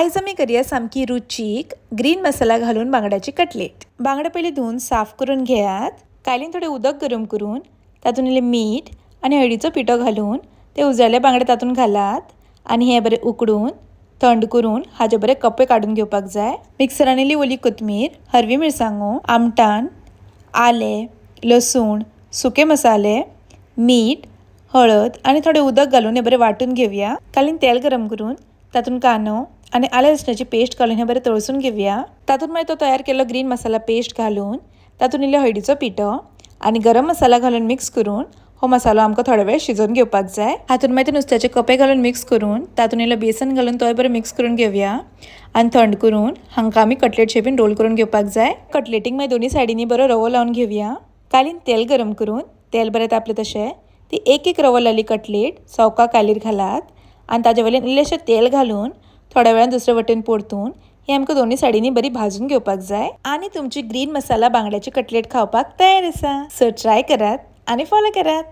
आयज आमी करया सामकी रुचीक ग्रीन मसाला घालून बांगड्याची कटलेट. बांगडे पयलीं धुवन साफ करून घेयात. कायलीन थोडें उदक गरम करून तातूंत इल्लें मीठ आनी हळदीचो पिठो घालून ते उजळ्ळे बांगडे तातूंत घालात आनी हे बरे उकडून थंड करून हाजे बरे कपे काडून घेवपाक जाय. मिक्सरान इल्ली ओली कोथमीर, हरवी मिरसांगो, आमटान, आलें, लसूण, सुके मसाले, मीठ, हळद आनी थोडें उदक घालून हें बरें वांटून घेवया. कालीन तेल गरम करून तातूंत कांदो आनी आलें लसणाची पेस्ट घालून हें बरें तळसून घेवया. तातूंत मागीर तो तयार केल्लो ग्रीन मसाला पेस्ट घालून तातूंत इल्लो हळदीचो पिठो आनी गरम मसाला घालून मिक्स करून हो मसालो आमकां थोडो वेळ शिजोवन घेवपाक जाय. हातूंत मागीर ते नुस्त्याचे कपे घालून मिक्स करून तातूंत इल्लो बेसन घालून तोय बरो मिक्स करून घेवया आनी थंड करून हांकां आमी कटलेट शेपीन रोल करून घेवपाक जाय. कटलेटीक मागीर दोनी सायडींनी बरो रवो लावन घेवया. कालीन तेल गरम करून तेल बरें तापलें तशें ती एक एक रवो लायली कटलेट सवका कालीर घालात आनी ताजे वयल्यान इल्लेशें तेल घालून थोड्या वेळान दुसरे वटेन परतून ही आमकां दोनूय सायडींनी बरी भाजून घेवपाक जाय आनी तुमची ग्रीन मसाला बांगड्याची कटलेट खावपाक तयार आसा. सो ट्राय करात आनी फॉलो करात.